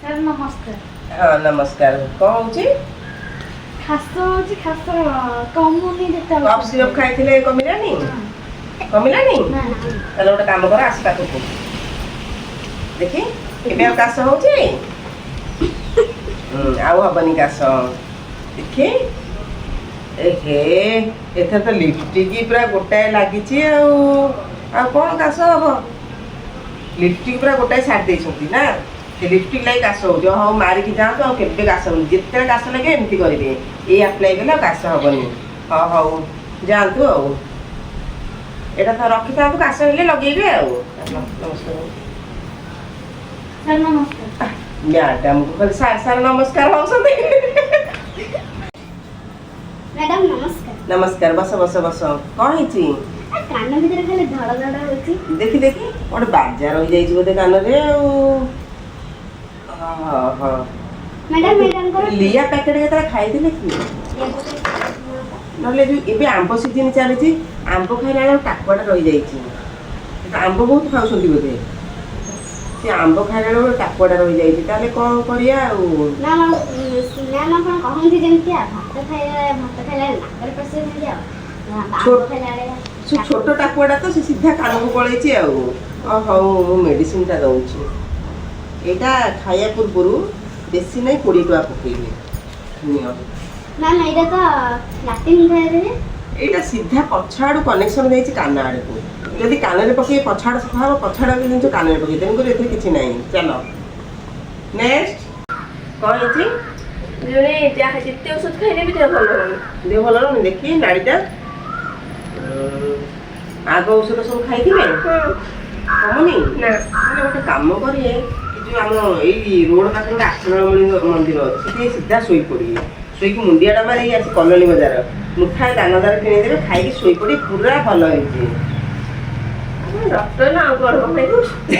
Sir ନମସ୍କାର। ହଁ, ନମସ୍କାର। କ'ଣ ହଉଛି? ଖାସ ହଉଛି, ଖାସ କମୁନି ଯେତେବେଳେ। କଫ୍ ସିରପ୍ ଖାଇଥିଲେ, କମିଲାନି? କମିଲାନି? ନା। ତାହେଲେ ଗୋଟେ କାମ କର, ଆସ ପାଖକୁ। ଦେଖି, ଏବେ ଆଉ କାଶ ହଉଛି? ଆଉ ହବନି କାଶ। ଦେଖି, ଏହେ, ଏଥର ତ ଲିପଷ୍ଟିକ୍ ପୁରା ଗୋଟାଏ ଲାଗିଛି। ଆଉ ଆଉ କ'ଣ କାଶ ହବ? ଲିପଷ୍ଟିକ୍ ପୁରା ଗୋଟାଏ ସାରି ଦେଇଛନ୍ତି ନା, ସେ ଲିପଷ୍ଟିକ୍ ଲାଗି କାଶ ହଉଛି। ହଉ, ମାରିକି ଯାଆନ୍ତୁ, ଆଉ କେବେ କାଶ ହବନି। ଯେତେବେଳେ କାଶ ଲାଗେ, ଏମିତି କରିବେ। ଏଇ ଆପ୍ଲାଏ କଲେ ଆଉ କାଶ ହବନି। ହଁ, ହଉ, ଯାଆନ୍ତୁ। ଆଉ ଏଇଟା ତ ରଖିଥାନ୍ତୁ, କାଶ ହେଲେ ଲଗେଇବେ। ଆଉ ନମସ୍କାର। ସାର୍ ନମସ୍କାର। ମ୍ୟାଡାମକୁ ଖାଲି ସାର୍ ସାର୍ ନମସ୍କାର ହଉଛନ୍ତି। ମ୍ୟାଡାମ ନମସ୍କାର। ନମସ୍କାର, ବସ ବସ ବସ। କ'ଣ ହେଇଛି? କାନ ଭିତରେ ଖାଲି ଧଡ଼ ଧଡ଼ ହଉଛି। ଦେଖି ଦେଖି, ଗୋଟେ ବାଜା ରହିଯାଇଛି ବୋଧେ କାନରେ। ଆଉ ହଁ। ମ୍ୟାଡାମ, ମ୍ୟାଡାମଙ୍କର ଲିଆ ପ୍ୟାକେଟ କେତେବେଳେ ଖାଇଥିଲେ କି? ନହେଲେ ଯୋଉ ଏବେ ଆମ୍ବ ସିଜିନ ଚାଲିଛି, ଆମ୍ବ ଖାଇଲା ବେଳକୁ ଟାକୁଆଟା ରହିଯାଇଛି। ଆମ୍ବ ବହୁତ ଖାଉଛନ୍ତି ବୋଧେ। ସେ ଆମ୍ବ ଖାଇଲା ବେଳକୁ ଟାକୁଆଟା ରହିଯାଇଛି। ତାହେଲେ କ'ଣ କରିବା ଆଉ? ନା ମ୍ୟାମ୍, ଆପଣ କହନ୍ତି ଯେମିତି ଭାତ ଖାଇଲା ନାକରେ ପଶିବ, ସେମିତି ଆଉ ଆମ୍ବ ଖାଇଲା ବେଳେ। ସେ ଛୋଟ ଟାକୁଆଟା ତ, ସେ ସିଧା କାନକୁ ପଳେଇଛି। ଆଉ ହଉ, ମୁଁ ମେଡ଼ିସିନଟା ଦଉଛି। ଏଇଟା ଖାଇବା ପୂର୍ବରୁ ବେଶୀ ନାହିଁ, 20 ଟଙ୍କା ପକେଇବେ, ନିଅ। ମ୍ୟାମ୍, ଏଇଟା ତ ଲାଟିନ୍ ଖାଇଦେବେ। ଏଇଟା ସିଧା ପଛ ଆଡ଼ୁ କନେକ୍ସନ୍ ଦେଇଛି କାନ ଆଡ଼କୁ। ଯଦି କାନରେ ପକେଇ ପଛ ଆଡ଼ୁ ସଫା ହବ, ପଛ ଆଡ଼ୁ ଜିନିଷ କାନରେ ପକେଇ, ତେଣୁକରି ଏଥିରେ କିଛି ନାହିଁ। ଚାଲ, ନେକ୍ସଟ। କ'ଣ ହେଇଛି? ଜଣେ ଯାହା ଯେତେ ଔଷଧ ଖାଇଲେ ବି ଦେହ ଭଲ ହଉନି। ଦେହ ଭଲ ରହୁନି? ଦେଖି ନାଡ଼ିଟା। ଆଗ ଔଷଧ ସବୁ ଖାଇଥିଲେ? କମୁନି? ନା। ତାହେଲେ ଗୋଟେ କାମ କରିବେ, ଏ ଯୋଉ ଆମ ଏଇ ରୋଡ ପାଖରେ ଗୋଟେ ଆଖଣ୍ଡଳମଣି ମନ୍ଦିର ଅଛି, ସେଠି ସିଧା ଶୋଇପଡ଼ିବେ। ଶୋଇକି ମୁଣ୍ଡିଆଟା ମାରି ଆସି କଲୋନୀ ବଜାର ମୁଠାଏ ଦାନାଦାର କିଣିଦେବେ, ଖାଇକି ଶୋଇପଡ଼ି, ପୁରା ଭଲ ହେଇଯିବେ। ଆପଣ ଡକ୍ଟର ନା ଆଉ କଣ ପାଇଁ କହୁଛନ୍ତି?